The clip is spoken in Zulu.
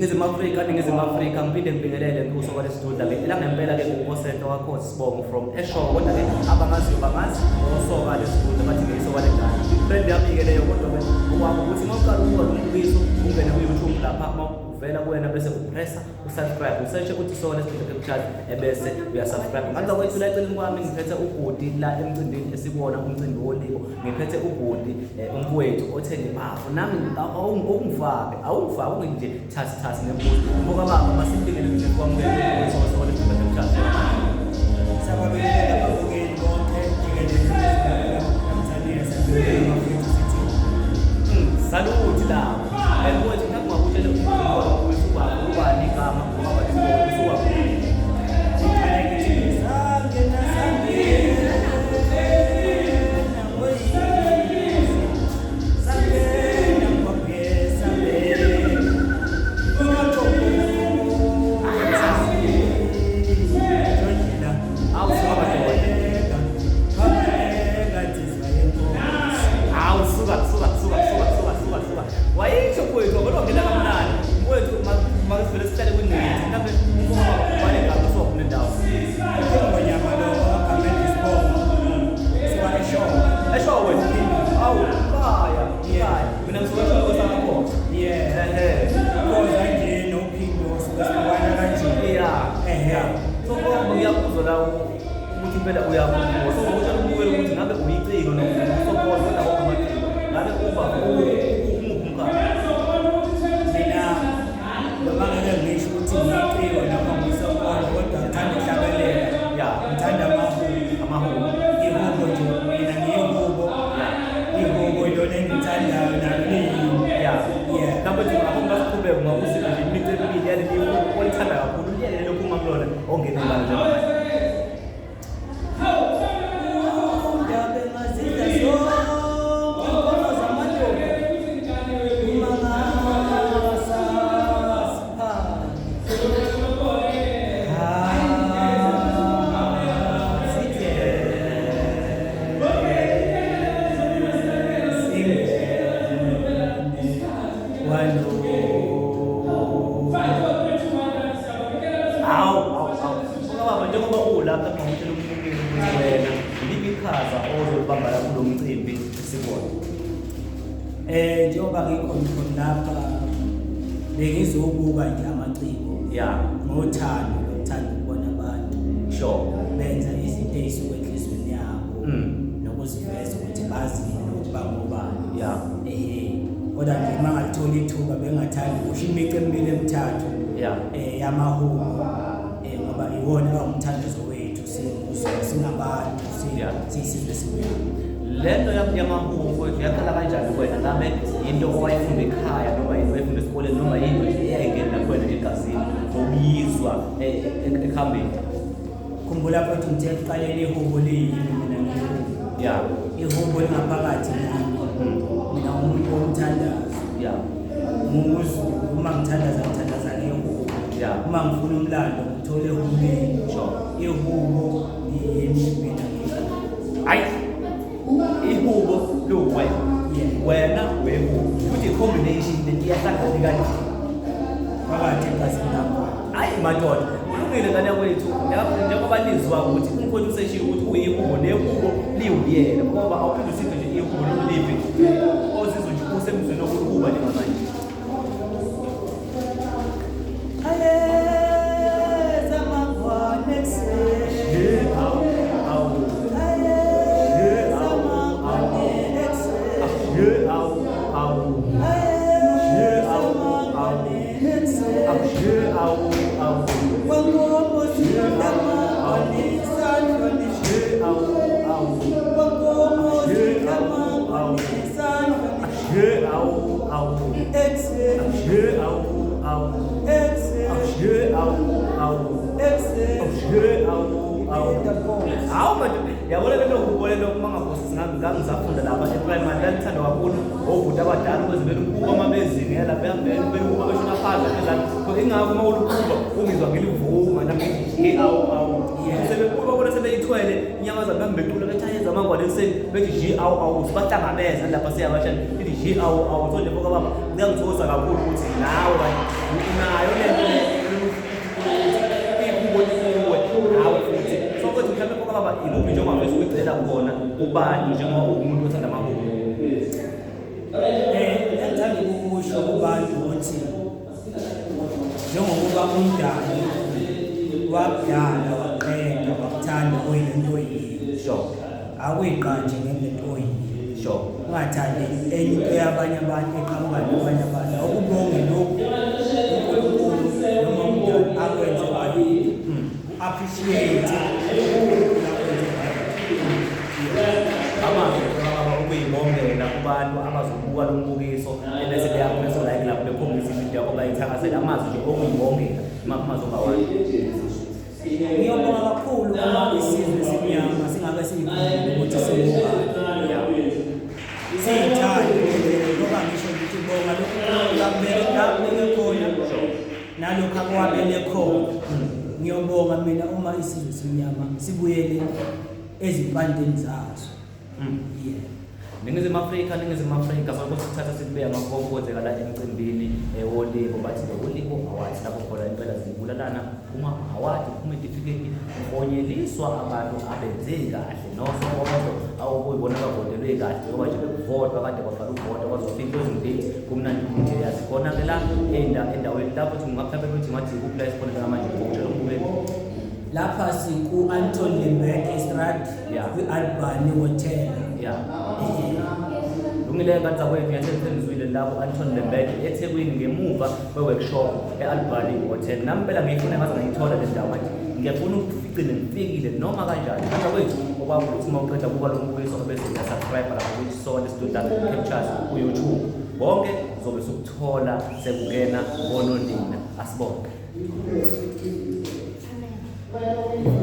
Ningizimu Afrika, Ningizimu Afrika, ngiphinde ngibingelele kuso kwalesidudla ke elangempela ke uNkosenhle wakho Sibongo from Eshowe, kodwa ke abangaziyo bangazi ngosoka lesidudla, bathi ngeyisoka lengane. Brand yami ke leyo, kodwa ke okwakho ukuthi uma uqala ukubuka lo mbukiso ungene ku-YouTube lapha, uma uvela kuwena bese upressa usubscribe, usearche uthi Soka Lesidudla Pictures, ebese uyasubscribe. Ngale kwethu la eceleni kwami ngiphethe ubhuti la emcimbini esikuwona, umcimbi wolibo. Ngiphethe ubhuti, umfowethu othe ngibafu nami awungifake awungifake ungithi nje thasi thasi nembuzo. Mfoka baba, masimbingelele nje, kwamukele Soka Lesidudla Pictures. Siyababingelela ababukeli bonke jikelele Tanzania, siyabingelela Afrika sithi. Saluthi lapho. Mfowethu, mhlawumbe ungakutshela ukuthi ubani igama, ngoba isibongo, usuka kuphi? Ngiqale ngithi sangena sangena ngoyise, sangena ngobhe, sangena umaxoxo. Awu, suka madoda. Hawu, suka suka suka suka suka suka suka. Wayisho mfowethu, kodwa ngena kamnandi. Mfowethu, makasivele sihlale kwingqithi. Mhlawumbe umfoka baba ubani igama, usuka kule ndawo? Ngonyama lo ogamele isibongo suka eShowe. Eshowe. Awu, baya. Baya. Mina ngisuka eShowe kwesakho. Yeah. Ehe. Khoza nje nophimbo suke sibukana kanje. Ehe. So ngoba ngiyakuzwa la ukuthi impela uyakhuluma. So ngokutshela umbukeli ukuthi ngabe uyiciko noma usokhona, kodwa awukho amaciko. Ngabe uba umuphi umkhakha? Mina noma ngeke ngisho ukuthi ngiyiciko noma ngisonkondlo, kodwa ngithanda ukuhlabelela. Ngithanda amahubo. Amahubo. Ihubo nje, mina ngiyihubo. Ihubo ilona engithandayo nalo liyimi. Yeah. Mhlawumbe nje ngakho ungasiqhubeka ungakuziphi nje imicu emibili yaleli hubo olithanda kakhulu, uliyelele uphuma kulona ongene ngalo njengamanje. Undaba engazidla zonke inkomo zamadoda uma ngasasipha. Hawu, hawu, hawu. Mfoka baba, njengoba ulapha ngakutshela umbukeli ukuthi wena iliphi iqhaza ozolibamba la kulo mcimbi esikuwona? Njengoba ngikhona khona lapha, bengizobuka nje amaciko ngothando lokuthanda ukubona abantu benza izinto ey'suka enhliziyweni yabo nokuziveza ukuthi bazile ukuthi bangobani. Ehe, kodwa nje uma ngalithola ithuba bengingathanda ukusho imicu emibili emithathu yamahubo, ngoba iwona awumthandazo wethu singabantu, siyisizwe esimnyama. Le nto yamahubo, mfowethu, yaqala kanjani kuwena? Ngabe into owayifunda ekhaya noma yinto oyifunda esikoleni noma yinto nje eyayingena kuwena nje egazini ngokuyizwa ekuhambeni? Khumbula futhi ngithe ekuqaleni ihubo liyimi, mina ngihubo. Ihubo lingaphakathi kimi. Mina umuntu womthandazo. Nguzulu, uma ngithandaza ngithandaza ngehubo. Uma ngifuna umlando ngithole ehubeni. Ihubo liyimi, mina ngihubo. Hayi, ihubo liwuwena. Wena wehubo, futhi i-combination le iyahlangana kanje. Phakathi egazini lakho. Hayi madoda, kulungile ngane yakwethu. Njengoba nizwa ukuthi umfowethu useshiye ukuthi uyihubo nehubo liwuyena, ngoba awuphinde usiphe nje ihubo loliphi ozizwe nje usemzweni wokuhuba njengamanje. Ayeza amangwane ekuseni. Awu, awu. Ayeza amangwane ekuseni. Awu, awu. Ayeza amangwane ekuseni. Awu, awu. Kwankomo zidlamangwane sandlwane. Awu, awu. Kwankomo zidlamangwane sandlwane. Awu, awu. Ekuseni. Awu, awu. Ekuseni. Awu, awu. Ekuseni. Awu, awu. Hawu madoda. Yabona lento hubo lento uma ngabosisi ngangisafunda lapha e-primary lalithanda kakhulu obhuti abadala ukuze belukuba uma bezingela belukuba beshona phansi ezansi. So ingakho uma ulukuba ungizwa ngilivuma nami ngithi he awu awu. Sebebuka bona sebeyithwele inyamazane bahambe becula bethi ayeza amangwane ekuseni bethi ji awu awu sibahlangabeza lapha siyabashana bethi ji awu awu. So nje mfoka baba kuyangithokozisa kakhulu ukuthi nawe unayo le nto le ihubo likuwe nawe futhi. So mfethu mhlawumbe mfoka baba ikuphi nje ongafisa ukugcela khona kubantu njengoba uwumuntu othanda amahubo? Engithanda ukukusho kubantu ukuthi njengokuba umdali wakudala waqeda wakuthanda oyilento oyiyo. Akuyiqanje ngento oyiyo. Ungathandi enye into yabanye abantu eqhamuka nabanye abantu. Awukubonge lokhu uNkulunkulu noma umdali akwenze wayiyo. U-appreciate uNkulunkulu akwenze wayiyo. Amazwi baba ukuyibongela kubantu abazobuka lo mbukiso ebese beyapressa like lapho bekhombisa ividiyo yakho bayithakasela. Amazwi nje okuyibongela amazwi ongawasho. Ngiyabonga kakhulu uma isizwe simnyama singabe siyikhumbule ukuthi singubani. Siyithande ngoba ngisho ngithi bonga lokhu uNkulunkulu akubeke la akubeke khona nalokhu akwabele khona. Ngiyobonga mina uma isizwe simnyama sibuyele ezimpandeni zaso. Yeah. Ningizimu Afrika, Ningizimu Afrika, sonke sithatha sikubeka ngakho konke okwenzeka la emcimbini woLiko. Bathi ke uLiko Awards lapho khona impela zibulalana phuma award, phuma itifiketi, kuhonyeliswa abantu abenze kahle nosokondo awukuyibona abavotelwe kahle njengoba nje bekuvotwa kade kwaqala ukuvota kwaze kwafika closing date kumnandi kumnandi. Yazi khona ke la endaweni lapho uthi mhlawumbe ukuthi ngathi kuphi la esikhona njengamanje ngokutshela umbukeli. Lapha siku-Anton Lembede Straat kwi-Albany Hotel. Lungile ngane zakwethu, ngiyathembisa lapho Anton Lembede eThekwini ngemuva kwe-workshop e-Albany Hotel. Nami phela ngiyifuna ngaze ngayithola le ndawo manje. Ngiyafuna ukugcine ngifikile noma kanjani. Ngane zakwethu, okwami ukuthi uma uqeda kuba lo mbukiso bese uya-subscribe lapho kwi-Soul Studio Captures ku-YouTube. Konke uzobe usukuthola sekungena ngonondina. Asibonge. Amen.